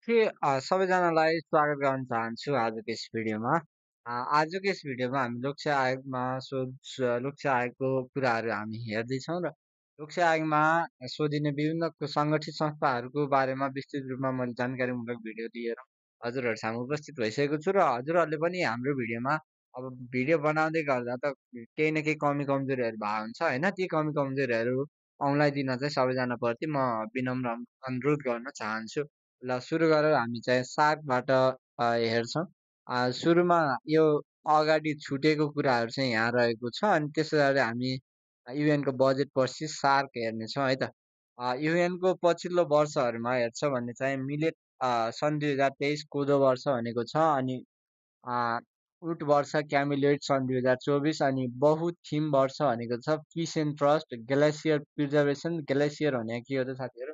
सबैजनालाई स्वागत गर्न चाहन्छु आजको यस भिडियोमा। आजको यस भिडियोमा हामी लोकसे आयोगमा लोकसे आयोगको कुराहरू हामी हेर्दैछौँ र लोकसे आयोगमा सोधिने विभिन्न सङ्गठित संस्थाहरूको बारेमा विस्तृत रूपमा मैले जानकारीमूलक भिडियो लिएर हजुरहरू सामु उपस्थित भइसकेको छु र हजुरहरूले पनि हाम्रो भिडियोमा अब भिडियो बनाउँदै गर्दा त केही न केही कमी कमजोरीहरू भएको हुन्छ होइन, ती कमी कमजोरीहरू औँलाइदिन चाहिँ सबैजनाप्रति म विनम्र अनुरोध गर्न चाहन्छु। ल सुरु गरेर हामी चाहिँ सार्कबाट हेर्छौँ। सुरुमा यो अगाडि छुटेको कुराहरू चाहिँ यहाँ रहेको छ अनि त्यस पछाडि हामी युएनको बजेट पछि सार्क हेर्नेछौँ है त। युएनको पछिल्लो वर्षहरूमा हेर्छ भने चाहिँ मिलेट सन् 2023 कोदो वर्ष भनेको छ अनि उट वर्ष क्यामिलोइड सन् 2024 अनि बहु थिम वर्ष भनेको छ piece and trust glacier preservation. Glacier भनेको के हो त साथीहरू?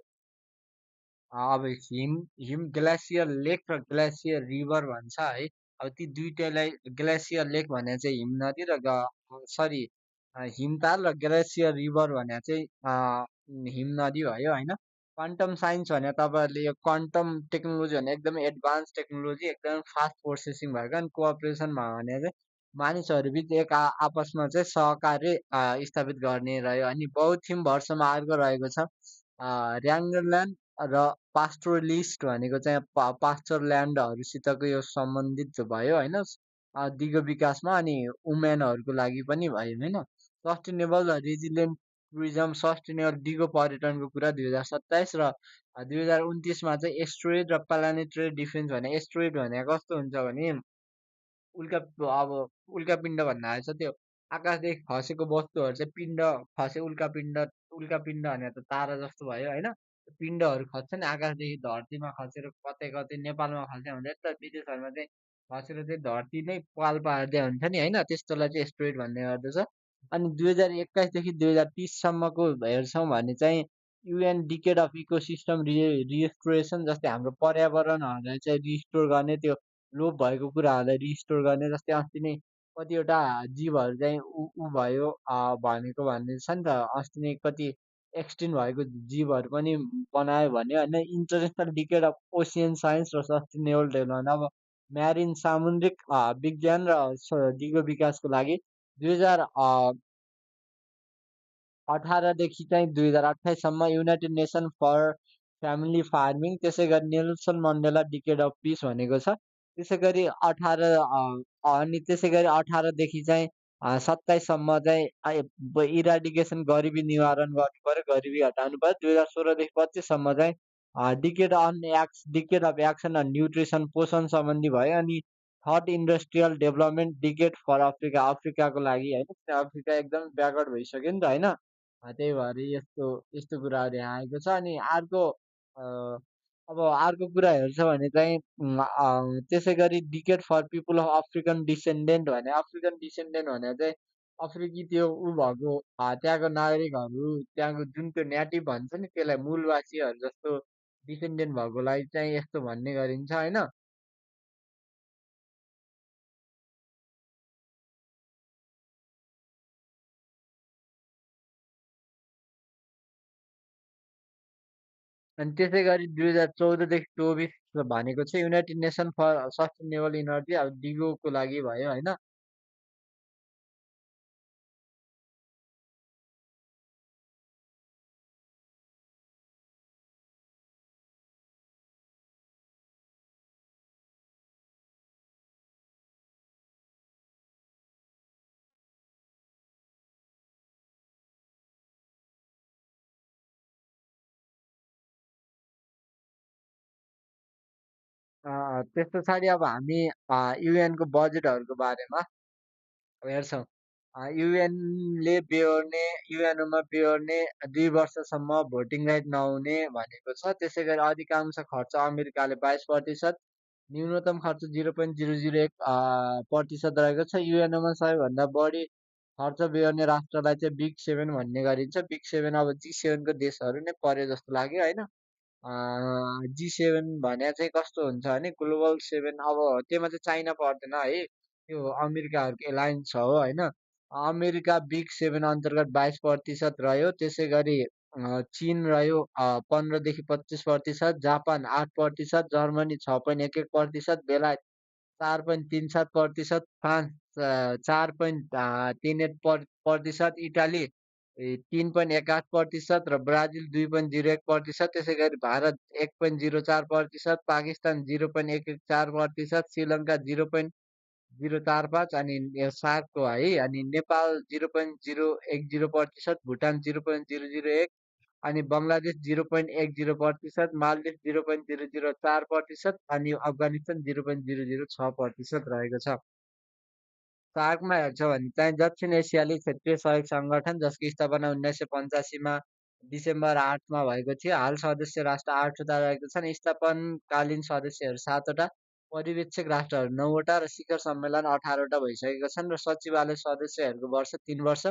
अब हिम हिम ग्लेसियर लेक र ग्लेसियर रिभर भन्छ है। अब ती दुइटैलाई ग्लेसियर लेक भने चाहिँ हिम नदी र सरी हिमताल र ग्लेसियर रिभर भने चाहिँ हिम नदी भयो होइन। क्वान्टम साइन्स भने तपाईँहरूले यो क्वान्टम टेक्नोलोजी भने एकदमै एडभान्स टेक्नोलोजी एकदमै फास्ट प्रोसेसिङ भएको अनि कोअपरेसन भयो भने चाहिँ मानिसहरूबिच आपसमा चाहिँ सहकार्य स्थापित गर्ने रह्यो अनि बहुत थिम वर्षमा अर्को रहेको छ ऱ्याङ्गल्यान्ड र पास्टोरलिस्ट भनेको चाहिँ पास्चर ल्यान्डहरूसितको यो सम्बन्धित भयो होइन। दिगो विकासमा अनि वुमेनहरूको लागि पनि भयो होइन। सस्टेनेबल रेजिलियन्ट टुरिज्म सस्टेनेबल दिगो पर्यटनको कुरा 2027 र 2029मा चाहिँ एस्ट्रोइड र प्लानेटरी डिफेन्स भने एस्ट्रोइड भने कस्तो हुन्छ भने उल्का अब उल्कापिण्ड भन्ने आएछ त्यो आकाशदेखि खसेको वस्तुहरू चाहिँ पिण्ड खसे उल्कापिण्ड भने त तारा जस्तो भयो होइन। पिण्डहरू खस्छ नि आकाशदेखि धरतीमा खसेर कतै कतै नेपालमा खस्यो भने त विदेशहरूमा चाहिँ खसेर चाहिँ धरती नै पाल पार्दै हुन्छ नि होइन, त्यस्तोलाई चाहिँ एस्ट्रोइड भन्ने गर्दछ। अनि 2021देखि 2030सम्मको हेर्छौँ भने चाहिँ UN decade of ecosystem restoration जस्तै हाम्रो पर्यावरणहरूलाई चाहिँ रिस्टोर गर्ने त्यो लोप भएको कुराहरूलाई रिस्टोर गर्ने जस्तै अस्ति नै कतिवटा जीवहरू चाहिँ ऊ भयो भनेको भन्ने छ नि त अस्ति नै कति एक्सटिन्ट भएको जीवहरू पनि बनायो भने होइन। International decade of ocean science र सस्टेनेबल डेभलपमेन्ट अब म्यारिन सामुद्रिक विज्ञान र दिगो विकासको लागि 2018देखि चाहिँ 2028सम्म united nation for family farming त्यसै गरी Nelson Mandela decade of peace भनेको छ। त्यसै गरी 18 अनि त्यसै गरी 18देखि चाहिँ 27सम्म चाहिँ इराडिकेसन गरिबी निवारण गर्नु पर्यो, गरिबी हटाउनु पर्यो। 2016देखि 25सम्म चाहिँ decade of action on nutrition पोषण सम्बन्धी भयो अनि third industrial development decade for Africa अफ्रिकाको लागि होइन। अफ्रिका एकदम ब्याकवर्ड भइसक्यो नि त होइन। त्यही भएर यस्तो यस्तो कुराहरू यहाँ आएको छ अनि अर्को अब अर्को कुरा हेर्छ भने चाहिँ त्यसै गरी decade for people of African descendant भने चाहिँ अफ्रिकी त्यो ऊ भएको त्यहाँको नागरिकहरू त्यहाँको जुन त्यो नेटिभ भन्छ नि त्यसलाई मूलवासीहरू जस्तो डिसेन्डेन्ट भएकोलाई चाहिँ यस्तो भन्ने गरिन्छ होइन। अनि त्यसै गरी 2014देखि 24 भनेको चाहिँ United nation for sustainable energy अब डिगोको लागि भयो होइन। त्यस पछाडि अब हामी युएनको बजेटहरूको बारेमा हेर्छौँ। युएनले बेहोर्ने युएनओमा बेहोर्ने 2 वर्षसम्म भोटिङ राइट नहुने भनेको छ। त्यसै गरी अधिकांश खर्च अमेरिकाले 22%, न्यूनतम खर्च 0.001 प्रतिशत रहेको छ। युएनओमा सबैभन्दा बढी खर्च बेहोर्ने राष्ट्रलाई चाहिँ बिग सेभेन भन्ने गरिन्छ। बिग सेभेन अब G7को देशहरू नै पर्यो जस्तो लाग्यो होइन। G7 भने चाहिँ कस्तो हुन्छ भने ग्लोबल सेभेन अब त्योमा चाहिँ चाइना पर्दैन है, त्यो अमेरिकाहरूको एलायन्स छ हो होइन। अमेरिका बिग सेभेन अन्तर्गत 22% रह्यो। त्यसै गरी चीन रह्यो 15 देखि 25%, जापान 8%, जर्मनी 6.11%, बेलायत 4.37%, फ्रान्स 4.38%, इटाली 3.18% र ब्राजिल 2.01%। त्यसै गरी भारत 1.04%, पाकिस्तान 0.114%, श्रीलङ्का 0.045 अनि सार्कको है, अनि नेपाल 0.010%, भुटान 0.001, अनि बङ्गलादेश 0.10%, मालदिभ 0.004% अनि अफगानिस्तान 0.006% रहेको छ। सार्कमा हेर्छ भने चाहिँ दक्षिण एसियाली क्षेत्रीय सहयोग सङ्गठन, जसको स्थापना 1985मा डिसेम्बर 8मा भएको थियो। हाल सदस्य राष्ट्र 8वटा रहेको छन्। स्थापनकालीन सदस्यहरू 7वटा, पर्यवेक्षक राष्ट्रहरू 9वटा र शिखर सम्मेलन 18वटा भइसकेका छन्। र सचिवालय सदस्यहरूको वर्ष 3 वर्ष,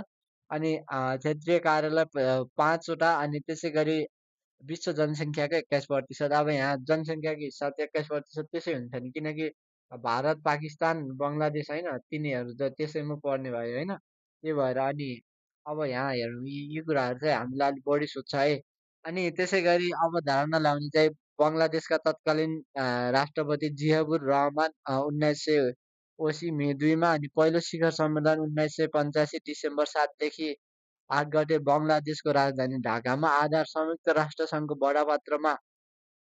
अनि क्षेत्रीय कार्यालय 5वटा, अनि त्यसै गरी विश्व जनसङ्ख्याको 21%। अब यहाँ जनसङ्ख्याको हिसाब 21% त्यसै हुन्छ नि, किनकि भारत, पाकिस्तान, बङ्गलादेश होइन, तिनीहरू त त्यसैमा पर्ने भयो होइन। त्यही भएर अनि अब यहाँ हेरौँ, यी कुराहरू चाहिँ हामीलाई अलिक बढी सोध्छ है। अनि त्यसै गरी अवधारणा लाउने चाहिँ बङ्गलादेशका तत्कालीन राष्ट्रपति जियाउर रहमान 1980 मे 2मा, अनि पहिलो शिखर सम्मेलन 1985 डिसेम्बर 7देखि 8 गते बङ्गलादेशको राजधानी ढाकामा। आधार संयुक्त राष्ट्र सङ्घको बडापत्रमा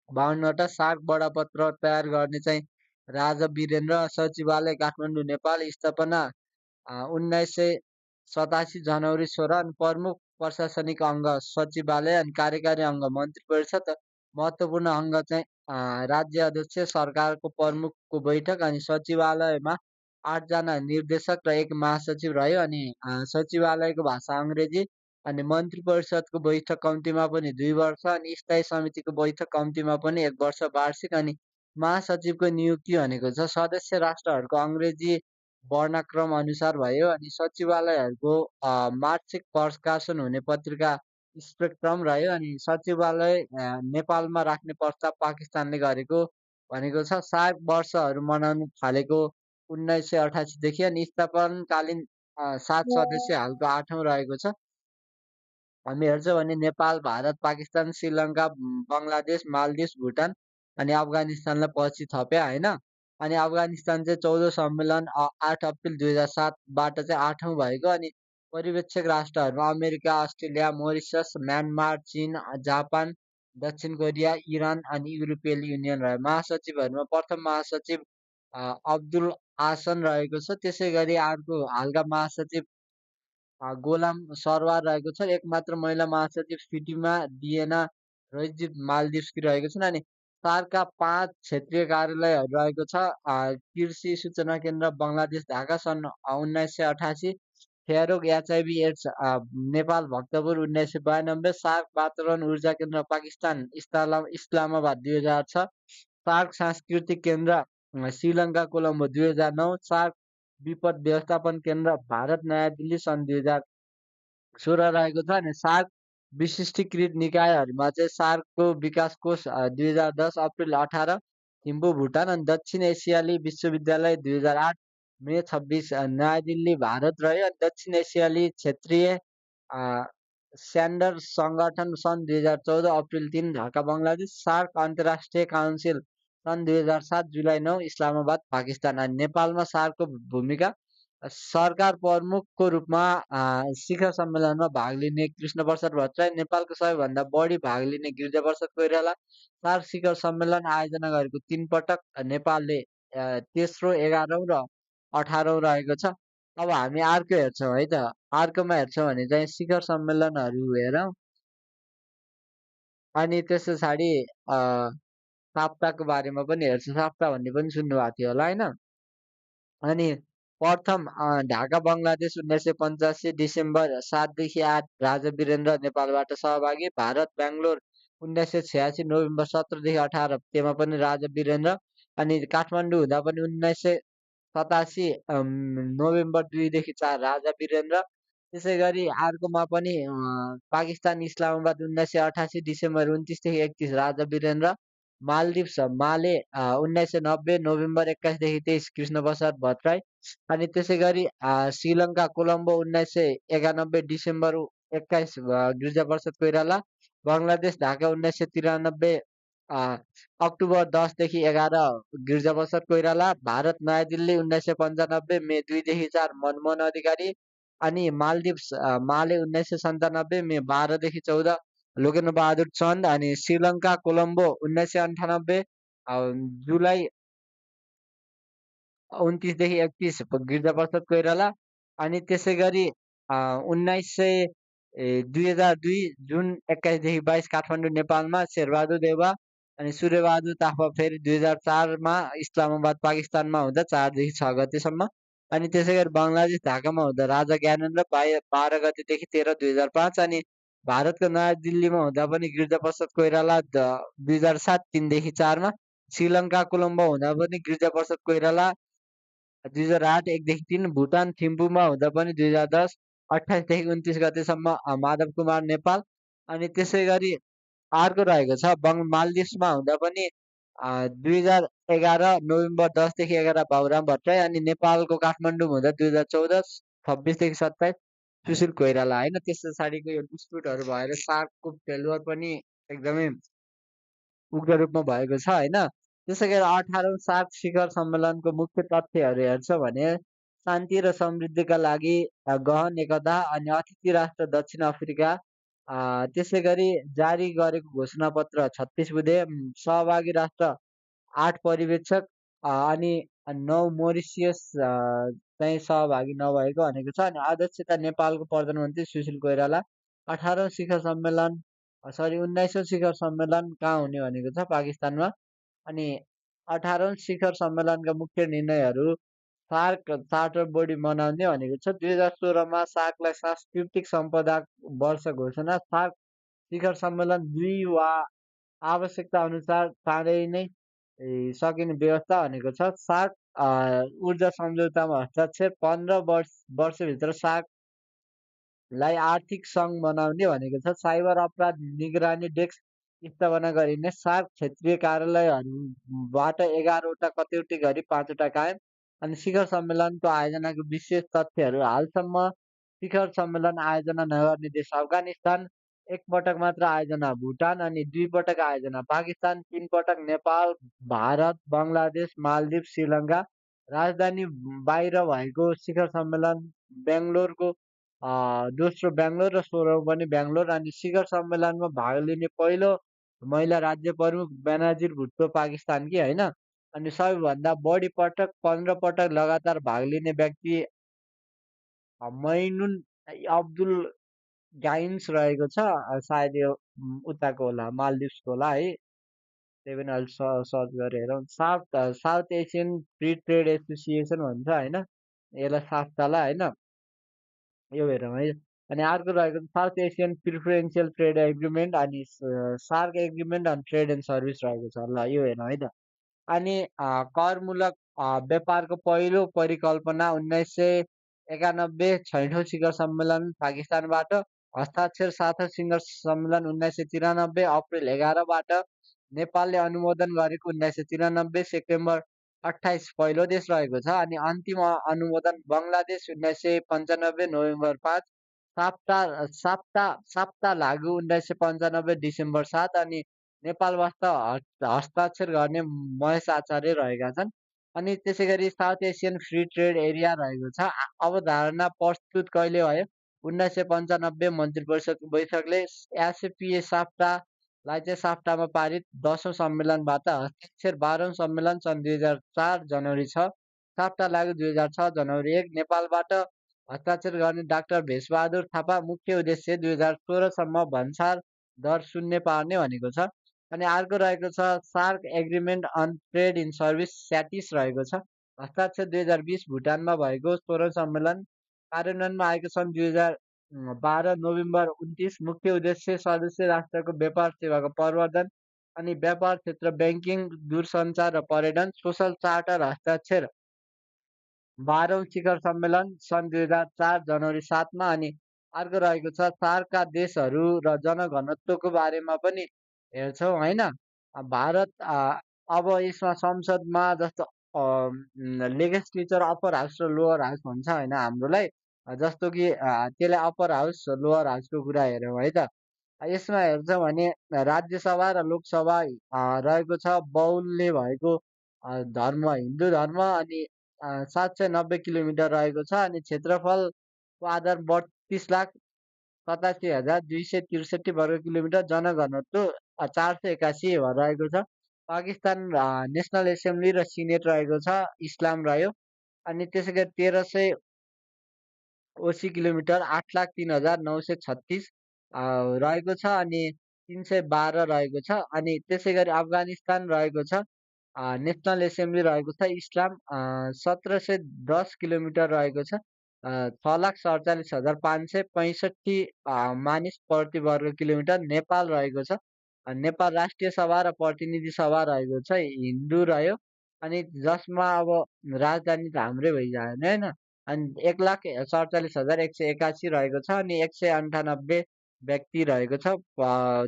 52वटा, सार्क बडापत्र तयार गर्ने चाहिँ राजा वीरेन्द्र, सचिवालय काठमाडौँ नेपाल, स्थापना 1987 जनवरी 16, अनि प्रमुख प्रशासनिक अङ्ग सचिवालय, अनि कार्यकारी अङ्ग मन्त्री परिषद, महत्त्वपूर्ण अङ्ग चाहिँ राज्य अध्यक्ष, सरकारको प्रमुखको बैठक, अनि सचिवालयमा 8जना निर्देशक र 1 महासचिव रह्यो। अनि सचिवालयको भाषा अङ्ग्रेजी, अनि मन्त्री परिषदको बैठक कम्तीमा पनि 2 वर्ष, अनि स्थायी समितिको बैठक कम्तीमा पनि 1 वर्ष वार्षिक। अनि महासचिवको नियुक्ति भनेको छ सदस्य राष्ट्रहरूको अङ्ग्रेजी वर्णक्रम अनुसार भयो। अनि सचिवालयहरूको मासिक प्रकाशन हुने पत्रिका स्पेक्ट्रम रह्यो। अनि सचिवालय नेपालमा राख्ने प्रस्ताव पाकिस्तानले गरेको भनेको छ। सार्क वर्षहरू मनाउन थालेको 1988 देखि, अनि स्थापनकालीन 7 सदस्य हालको 8औँ रहेको छ। हामी हेर्छौँ भने नेपाल, भारत, पाकिस्तान, श्रीलङ्का, बङ्गलादेश, मालदिभ, भुटान अनि अफगानिस्तानलाई पछि थप्या होइन। अनि अफगानिस्तान चाहिँ 14औँ सम्मेलन 8 अप्रिल 2007बाट चाहिँ 8औँ भएको। अनि पर्यवेक्षक राष्ट्रहरूमा अमेरिका, अस्ट्रेलिया, मोरिसस, म्यानमार, चीन, जापान, दक्षिण कोरिया, इरान अनि युरोपियन युनियन रह्यो। महासचिवहरूमा प्रथम महासचिव अब्दुल आसन रहेको छ। त्यसै गरी अर्को हालका महासचिव गोलाम सरवार रहेको छ। एकमात्र महिला महासचिव फिटिमा डिएना रइजिब मालदिभ्सकी रहेको छन्। अनि सार्कका 5 क्षेत्रीय कार्यालयहरू रहेको छ। कृषि सूचना केन्द्र बङ्गलादेश ढाका सन् 1988, क्षयरोग एचआइभी एड्स नेपाल भक्तपुर 1992, सार्क वातावरण ऊर्जा केन्द्र पाकिस्तान इस्लामाबाद 2006, सार्क सांस्कृतिक केन्द्र श्रीलङ्का कोलम्बो 2009, सार्क विपद व्यवस्थापन केन्द्र भारत नयाँ दिल्ली सन् 2016 रहेको छ। अनि सार्क विशिष्टीकृत निकायहरूमा चाहिँ सार्कको विकास कोष 2010 अप्रिल 18 थिम्पू भुटान, अनि दक्षिण एसियाली विश्वविद्यालय 2008 मे 26 नयाँ दिल्ली भारत रह्यो। अनि दक्षिण एसियाली क्षेत्रीय स्यान्डर सङ्गठन सन् 2014 अप्रिल 3 ढाका बङ्गलादेश, सार्क अन्तर्राष्ट्रिय काउन्सिल सन् 2007 जुलाई 9 इस्लामाबाद पाकिस्तान। अनि नेपालमा सार्कको भूमिका सरकार प्रमुखको रूपमा शिखर सम्मेलनमा भाग लिने कृष्णप्रसाद भट्टराई, नेपालको सबैभन्दा बढी भाग लिने गिरिजाप्रसाद कोइराला, सार्क शिखर सम्मेलन आयोजना गरेको 3 पटक नेपालले तेस्रो, 11औँ र 18औँ रहेको छ। अब हामी अर्को हेर्छौँ है त। अर्कोमा हेर्छौँ भने चाहिँ शिखर सम्मेलनहरू हेरौँ। अनि त्यस पछाडि साप्ताको बारेमा पनि हेर्छौँ। साप्ता भन्ने पनि सुन्नुभएको थियो होला होइन। अनि प्रथम ढाका बङ्गलादेश 1985 डिसेम्बर 7देखि 8 राजा वीरेन्द्र नेपालबाट सहभागी। भारत बेङ्गलोर 1986 नोभेम्बर 17देखि 18 त्यहाँ पनि राजा वीरेन्द्र। अनि काठमाडौँ हुँदा पनि 1987 नोभेम्बर 2देखि 4 राजा वीरेन्द्र। त्यसै गरी अर्कोमा पनि पाकिस्तान इस्लामाबाद 1988 डिसेम्बर 29देखि 31 राजा वीरेन्द्र। मालदिप्स माले 1990 नोभेम्बर 21देखि 23 कृष्णप्रसाद भट्टराई। अनि त्यसै गरी श्रीलङ्का कोलम्बो 1991 डिसेम्बर 21 गिरिजाप्रसाद कोइराला। बङ्गलादेश ढाका 1993 अक्टोबर 10 देखि 11 गिरिजाप्रसाद कोइराला। भारत नयाँ दिल्ली 1995 मे 2 देखि 4 मनमोहन अधिकारी। अनि मालदिप्स माले 1997 मे 12 देखि 14 लोकेन्द्र बहादुर चन्द। अनि श्रीलङ्का कोलम्बो 1998 जुलाई 29 देखि 31 गिरिजाप्रसाद कोइराला। अनि त्यसै गरी 2002 जुन 21 देखि 22 काठमाडौँ नेपालमा शेरबहादुर देउवा। अनि सूर्यबहादुर थापा फेरि 2004 इस्लामाबाद पाकिस्तानमा हुँदा 4 देखि 6 गतेसम्म। अनि त्यसै गरी बङ्गलादेश ढाकामा हुँदा राजा ज्ञानेन्द्र 12 गतेदेखि 13 2005। अनि भारतको नयाँ दिल्लीमा हुँदा पनि गिरिजाप्रसाद कोइराला 2007 3 देखि 4 श्रीलङ्का कोलम्बो हुँदा पनि गिरिजाप्रसाद कोइराला 2008 1 देखि 3। भुटान थिम्पूमा हुँदा पनि 2010 28 देखि 29 गतेसम्म माधव कुमार नेपाल। अनि त्यसै गरी अर्को रहेको छ मालदिप्समा हुँदा पनि 2011 नोभेम्बर 10 देखि 11 बाबुराम भट्टराई। अनि नेपालको काठमाडौँ हुँदा 2014 26 देखि 27 सुशील कोइराला होइन। त्यस पछाडिको यो डिस्प्युटहरू भएर सार्कको फेलुवर पनि एकदमै उग्र रूपमा भएको छ होइन। त्यसै गरी 18औं सार्क शिखर सम्मेलनको मुख्य तथ्यहरू हेर्छ भने शान्ति र समृद्धिका लागि गहन एकता अनि अतिथि राष्ट्र दक्षिण अफ्रिका त्यसै गरी जारी गरेको घोषणापत्र 36 बुँदे सहभागी राष्ट्र 8 पर्यवेक्षक अनि 9 मोरिसियस चाहिँ सहभागी नभएको भनेको छ। अनि अध्यक्षता नेपालको प्रधानमन्त्री सुशील कोइराला। 18औं शिखर सम्मेलन 19औं शिखर सम्मेलन कहाँ हुने भनेको छ पाकिस्तानमा। अनि 18औं शिखर सम्मेलनका मुख्य निर्णयहरू सार्क चार्टर बडी मनाउने भनेको छ। 2016 सार्कलाई सांस्कृतिक सम्पदा वर्ष घोषणा। सार्क शिखर सम्मेलन 2 वा आवश्यकता अनुसार चाँडै नै सकिने व्यवस्था भनेको छ। सार्क ऊर्जा सम्झौतामा हस्ताक्षर। 15 वर्षभित्र सार्कलाई आर्थिक सङ्घ बनाउने भनेको छ। साइबर अपराध निगरानी डेस्क स्थापना गरिने। सार्क क्षेत्रीय कार्यालयहरूबाट 11वटा कतौटी गरी 5वटा कायम। अनि शिखर सम्मेलनको आयोजनाको विशेष तथ्यहरू हालसम्म शिखर सम्मेलन आयोजना नगर्ने देश अफगानिस्तान, 1 पटक मात्र आयोजना भुटान, अनि 2 पटक आयोजना पाकिस्तान, 3 पटक नेपाल, भारत, बङ्गलादेश, मालदिप्स, श्रीलङ्का। राजधानी बाहिर भएको शिखर सम्मेलन बेङ्गलोरको दोस्रो बेङ्गलोर र 16औं पनि बेङ्गलोर। अनि शिखर सम्मेलनमा भाग लिने पहिलो महिला राज्य प्रमुख बेनाजिर भुट्टो पाकिस्तानकी होइन। अनि सबैभन्दा बढी पटक 15 पटक लगातार भाग लिने व्यक्ति मैनुन अब्दुल गाइन्स रहेको छ। सायद यो उताको होला मालदिप्सको होला है। त्यही पनि अहिले सर्च गरेर हेरौँ। South Asian free trade association भन्छ होइन, यसलाई साफ्ताला होइन, यो हेरौँ है। अनि अर्को रहेको South Asian preferential trade agreement अनि SAARC agreement on trade and service रहेको छ। ल यो हेरौँ है त। अनि करमूलक व्यापारको पहिलो परिकल्पना 1991 छैठौँ शिखर सम्मेलन पाकिस्तानबाट। हस्ताक्षर 7औं शिखर सम्मेलन 1993 अप्रिल 11बाट। नेपालले अनुमोदन गरेको 1993 सेप्टेम्बर 28 पहिलो देश रहेको छ। अनि अन्तिम अनुमोदन बङ्गलादेश 1995 नोभेम्बर 5। साप्ता साप्ता साप्ता लागु 1995 डिसेम्बर 7। अनि नेपालवास्त हस्ताक्षर गर्ने महेश आचार्य रहेका छन्। अनि त्यसै गरी south Asian free trade area रहेको छ। अवधारणा प्रस्तुत कहिले भयो? 1995 मन्त्री परिषदको बैठकले एसएपिए साफ्टालाई चाहिँ साफ्टामा पारित। 10औं सम्मेलनबाट हस्ताक्षर 12औं सम्मेलन सन् 2004 जनवरी 6। साफ्टा लागु 2006 जनवरी 1। नेपालबाट हस्ताक्षर गर्ने डाक्टर भेषबहादुर थापा। मुख्य उद्देश्य 2016 सम्म भन्सार दर शून्य पार्ने भनेको छ। अनि अर्को रहेको छ SAARC agreement on trade in service SATIS रहेको छ। हस्ताक्षर 2020 भुटानमा भएको 16औं सम्मेलन कार्यान्वयनमा आएको सन् 2012 नोभेम्बर 29। मुख्य उद्देश्य सदस्य राष्ट्रको व्यापार सेवाको प्रवर्धन अनि व्यापार क्षेत्र ब्याङ्किङ दूरसञ्चार र पर्यटन। सोसल चार्टर हस्ताक्षर 12औं शिखर सम्मेलन सन् 2004 जनवरी 7मा। अनि अर्को रहेको छ सार्कका देशहरू र जनघनत्वको बारेमा पनि हेर्छौँ होइन। भारत अब यसमा संसदमा जस्तो लेजिस्लेचर अप्पर हाउस र लोवर हाउस हुन्छ होइन हाम्रोलाई। जस्तो कि त्यसलाई अप्पर हाउस लोवर हाउसको कुरा हेऱ्यौँ है त। यसमा हेर्छौँ भने राज्यसभा र लोकसभा रहेको छ बाहुल्य भएको धर्म हिन्दू धर्म अनि 790 किलोमिटर रहेको छ अनि क्षेत्रफलको आधार 32,87,263 वर्ग किलोमिटर जनघनत्व 481 रहेको छ। पाकिस्तान नेसनल एसेम्ब्ली र सिनेट रहेको छ इस्लाम रह्यो अनि त्यसै गरी 1380 किलोमिटर 8,03,936 रहेको छ अनि 312 रहेको छ अनि त्यसै गरी अफगानिस्तान रहेको छ नेसनल एसेम्ब्ली रहेको छ इस्लाम 1710 किलोमिटर रहेको छ 6,47,565 मानिस प्रति वर्ग किलोमिटर नेपाल रहेको छ नेपाल राष्ट्रिय सभा र प्रतिनिधि सभा रहेको छ हिन्दू रह्यो अनि जसमा अब राजधानी त हाम्रै भइजायो नि होइन अनि 1,47,181 रहेको छ अनि 198 व्यक्ति रहेको छ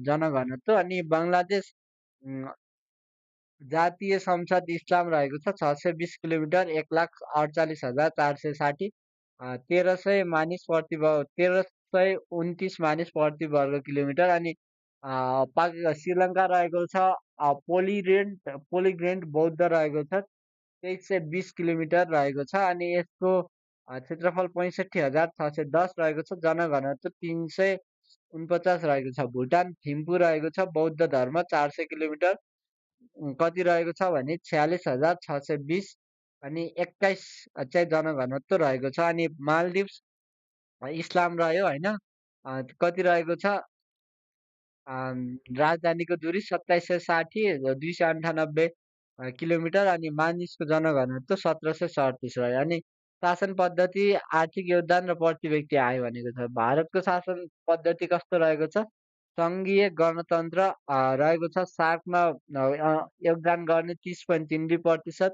जनघनत्व अनि बङ्गलादेश जातीय संसद इस्लाम रहेको छ 620 किलोमिटर 1,48,460 1300 मानिस प्रति 1329 मानिस प्रति वर्ग किलोमिटर अनि श्रीलङ्का रहेको छ पोलिग्रेन्ट बौद्ध रहेको छ 2320 किलोमिटर रहेको छ अनि यसको क्षेत्रफल 65,610 रहेको छ जनघनत्व 349 रहेको छ भुटान थिम्पू रहेको छ बौद्ध धर्म 400 किलोमिटर कति रहेको छ भने 46,620 अनि 21 चाहिँ जनघनत्व रहेको छ अनि मालदिप्स इस्लाम रह्यो होइन कति रहेको छ राजधानीको दूरी 2760 298 किलोमिटर अनि मानिसको जनघनत्व 1737 रह्यो अनि शासन पद्धति आर्थिक योगदान र प्रति व्यक्ति आय भनेको छ भारतको शासन पद्धति कस्तो रहेको छ सङ्घीय गणतन्त्र रहेको छ सार्कमा योगदान गर्ने 30.32%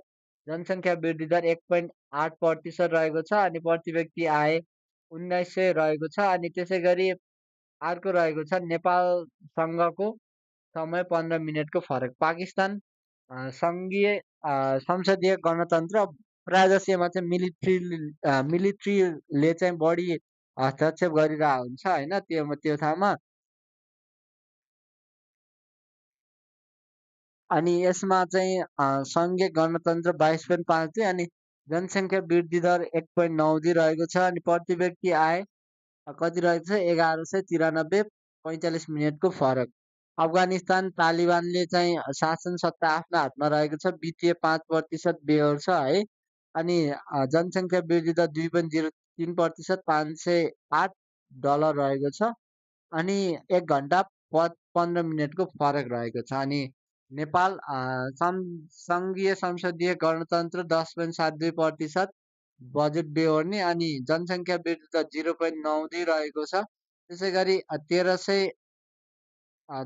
जनसङ्ख्या वृद्धि दर 1.8% रहेको छ अनि प्रति व्यक्ति आय 1900 रहेको छ अनि त्यसै गरी अर्को रहेको छ नेपालसँगको समय 15 मिनटको फरक पाकिस्तान सङ्घीय संसदीय गणतन्त्र प्रायः चाहिँ मिलिट्रीले चाहिँ बढी हस्तक्षेप गरिरहेको हुन्छ होइन त्यो ठाउँमा अनि यसमा चाहिँ सङ्घीय गणतन्त्र 22.53 अनि जनसङ्ख्या वृद्धि दर 1.92 रहेको छ अनि प्रति व्यक्ति आय कति रहेको छ 1193 45 मिनटको फरक अफगानिस्तान तालिबानले चाहिँ शासन सत्ता आफ्नो हातमा रहेको छ वित्तीय 5% बेहोर्छ है अनि जनसङ्ख्या वृद्धि दर 2.03% 508 डलर रहेको छ अनि 1 घन्टा 15 मिनटको फरक रहेको छ अनि नेपाल सङ्घीय संसदीय गणतन्त्र 10.72% बजेट बेहोर्ने अनि जनसङ्ख्या वृद्धि दर 0.92 रहेको छ त्यसै गरी 1300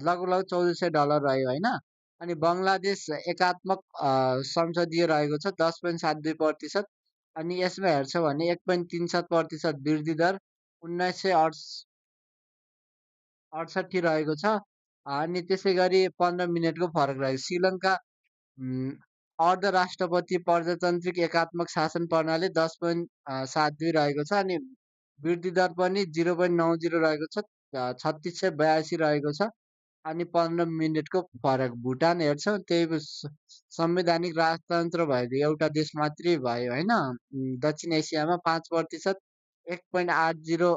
लगभग 1400 डलर रह्यो होइन अनि बङ्गलादेश एकात्मक संसदीय रहेको छ 10.72% अनि यसमा हेर्छौँ भने 1.37% वृद्धि दर 1968 रहेको छ अनि त्यसै गरी 15 मिनटको फरक रहेको श्रीलङ्का अर्ध राष्ट्रपति प्रजातान्त्रिक एकात्मक शासन प्रणाली 10.72 रहेको छ अनि वृद्धि दर पनि 0.90 रहेको छ 3682 रहेको छ अनि 15 मिनटको फरक भुटान हेर्छौँ त्यही संवैधानिक राजतन्त्र भएको एउटा देश मात्रै भयो होइन दक्षिण एसियामा 5% 1.80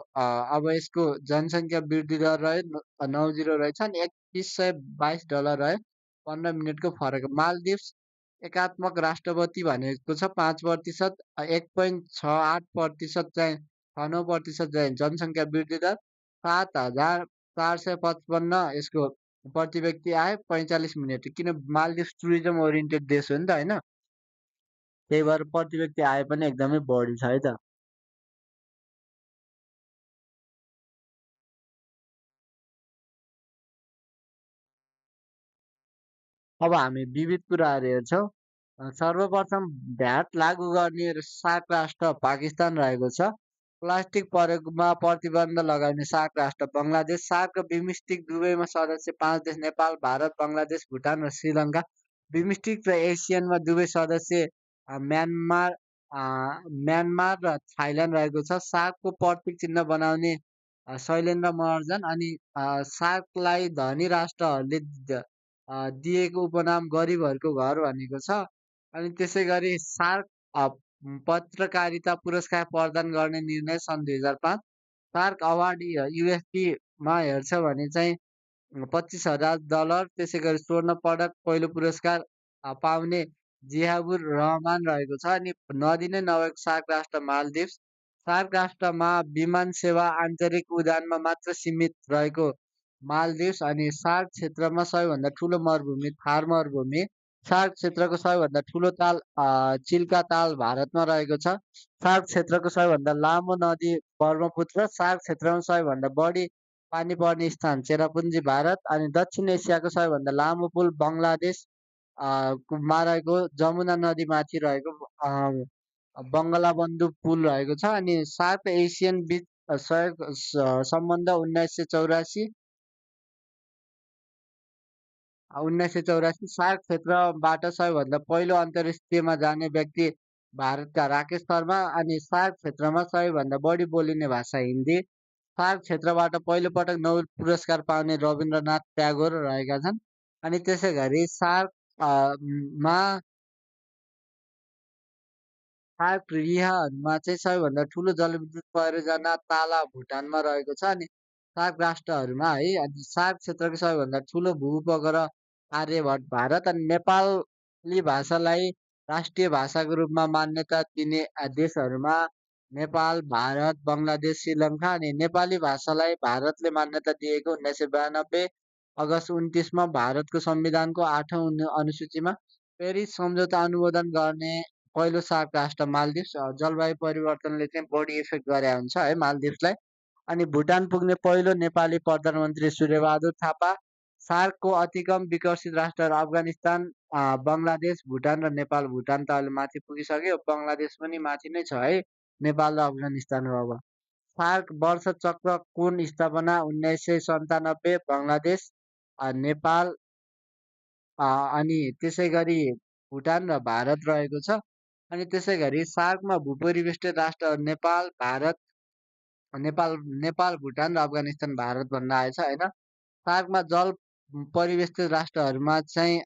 अब यसको जनसङ्ख्या वृद्धि दर रह्यो 90 रहेछ अनि 3122 डलर रह्यो 15 मिनटको फरक मालदिप्स एकात्मक राष्ट्रपति भनेको छ 5% 1.68% चाहिँ 69% चाहिँ जनसङ्ख्या वृद्धि दर 7,455 यसको प्रति व्यक्ति आए 45 मिनट किन मालदिप्स टुरिज्म ओरिएन्टेड देश हो नि त होइन त्यही भएर प्रति व्यक्ति आय पनि एकदमै बढी छ है त अब हामी विविध कुराहरू हेर्छौँ सर्वप्रथम भ्याट लागू गर्ने सार्क राष्ट्र पाकिस्तान रहेको छ प्लास्टिक प्रयोगमा प्रतिबन्ध लगाउने सार्क राष्ट्र बङ्गलादेश सार्क र बिमस्टिक दुवैमा सदस्य 5 देश नेपाल भारत बङ्गलादेश भुटान र श्रीलङ्का बिमस्टिक र एसियनमा दुवै सदस्य म्यानमार म्यानमार र थाइल्यान्ड रहेको छ। सार्कको प्रतीक चिन्ह बनाउने शैलेन्द्र महर्जन अनि सार्कलाई धनी राष्ट्रहरूले दिएको उपनाम गरिबहरूको घर भनेको छ। अनि त्यसै गरी सार्क पत्रकारिता पुरस्कार प्रदान गर्ने निर्णय सन् 2005। सार्क अवार्ड युएसडीमा हेर्छ भने चाहिँ $25,000। त्यसै गरी स्वर्ण पदक पहिलो पुरस्कार पाउने जियाबुर रहमान रहेको छ। अनि नदी नै नभएको सार्क राष्ट्र मालदिभ्स। सार्क राष्ट्रमा विमान सेवा आन्तरिक उडानमा मात्र सीमित रहेको मालदिभ्स। अनि सार्क क्षेत्रमा सबैभन्दा ठुलो मरुभूमि थार मरुभूमि। सार्क क्षेत्रको सबैभन्दा ठुलो ताल चिल्का ताल भारतमा रहेको छ। सार्क क्षेत्रको सबैभन्दा लामो नदी ब्रह्मपुत्र। सार्क क्षेत्रमा सबैभन्दा बढी पानी पर्ने स्थान चेरापुन्जी भारत। अनि दक्षिण एसियाको सबैभन्दा लामो पुल बङ्गलादेश मा रहेको जमुना नदीमाथि रहेको बङ्गलाबन्धु पुल रहेको छ। अनि सार्क एसियन बिच सहयोग सम्बन्ध 1984। सार्क क्षेत्रबाट सबैभन्दा पहिलो अन्तर्राष्ट्रियमा जाने व्यक्ति भारतका राकेश शर्मा। अनि सार्क क्षेत्रमा सबैभन्दा बढी बोलिने भाषा हिन्दी। सार्क क्षेत्रबाट पहिलोपटक नोबेल पुरस्कार पाउने रवीन्द्रनाथ ट्यागोर रहेका छन्। अनि त्यसै गरी मा सार्क रिहाहरूमा चाहिँ सबैभन्दा ठुलो जलविद्युत परियोजना ताला भुटानमा रहेको छ। अनि सार्क राष्ट्रहरूमा है, अनि सार्क क्षेत्रको सबैभन्दा ठुलो भूउपग्रह आर्यभट्ट भारत। अनि नेपाली भाषालाई राष्ट्रिय भाषाको रूपमा मान्यता दिने देशहरूमा नेपाल, भारत, बङ्गलादेश, श्रीलङ्का। अनि नेपाली भाषालाई भारतले मान्यता दिएको 1992 अगस्त 29मा भारतको संविधानको 8औं अनुसूचीमा। पेरिस सम्झौता अनुमोदन गर्ने पहिलो सार्क राष्ट्र मालदिभ्स। जलवायु परिवर्तनले चाहिँ बढी इफेक्ट गरे हुन्छ है मालदिभ्सलाई। अनि भुटान पुग्ने पहिलो नेपाली प्रधानमन्त्री सूर्यबहादुर थापा। सार्कको अति कम विकसित राष्ट्रहरू अफगानिस्तान, बङ्गलादेश, भुटान र नेपाल। भुटान त अहिले माथि पुगिसक्यो, बङ्गलादेश पनि माथि नै छ है, नेपाल र अफगानिस्तान हो अब। सार्क वर्ष चक्र कुन स्थापना 1997 बङ्गलादेश, नेपाल अनि त्यसै गरी भुटान र भारत रहेको छ। अनि त्यसै गरी सार्कमा भूपरिवेष्टित राष्ट्रहरू नेपाल नेपाल भुटान र अफगानिस्तान भारत भन्न आएछ होइन। सार्कमा जल परिवेष्टित राष्ट्रहरूमा चाहिँ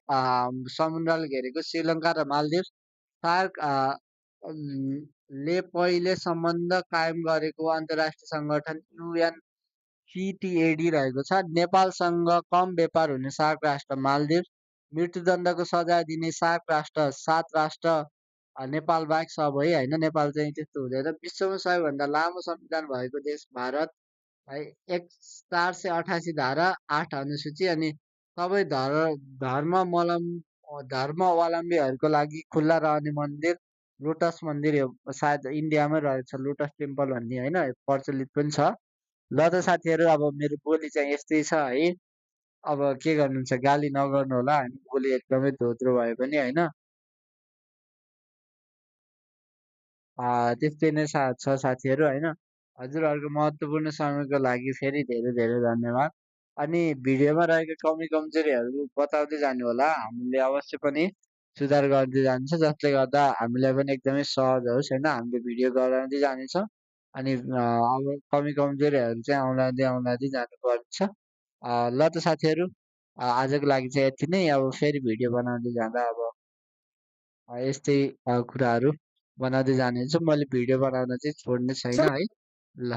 समुद्रले घेरेको श्रीलङ्का र मालदिभ्स। सार्क ले पहिले सम्बन्ध कायम गरेको अन्तर्राष्ट्रिय सङ्गठन UNCTAD रहेको छ। नेपालसँग कम व्यापार हुने सार्क राष्ट्र मालदिभ्स। मृत्युदण्डको सजाय दिने सार्क राष्ट्र 7 राष्ट्र नेपाल बाहेक सब है होइन, नेपाल चाहिँ त्यस्तो हुँदैन। विश्वमा सबैभन्दा लामो संविधान भएको देश भारत है। 488 धारा 8 अनुसूची। अनि सबै धर्मावलम्बीहरूको लागि खुल्ला रहने मन्दिर लोटस मन्दिर यो सायद इन्डियामै रहेछ, लोटस टेम्पल भन्ने होइन, प्रचलित पनि छ। ल त साथीहरू, अब मेरो बोली चाहिँ यस्तै छ है। अब के गर्नुहुन्छ, गाली नगर्नु होला, हामी बोली एकदमै धोत्रो भए पनि होइन। त्यस्तै नै छ साथीहरू होइन। हजुरहरूको महत्त्वपूर्ण समयको लागि फेरि धेरै धेरै धन्यवाद। अनि भिडियोमा रहेका कमी कमजोरीहरू बताउँदै जानु होला, हामीले अवश्य पनि सुधार गर्दै जान्छ, जसले गर्दा हामीलाई पनि एकदमै सहज होस् होइन। हामीले भिडियो गराउँदै जानेछौँ। अनि अब कमी कमजोरीहरू चाहिँ औँलाउँदै औँलाउँदै जानुपर्छ। ल त साथीहरू, आजको लागि चाहिँ यति नै। अब फेरि भिडियो बनाउँदै जाँदा अब यस्तै कुराहरू बनाउँदै जानेछु। मैले भिडियो बनाउन चाहिँ छोड्ने छैन है। ल।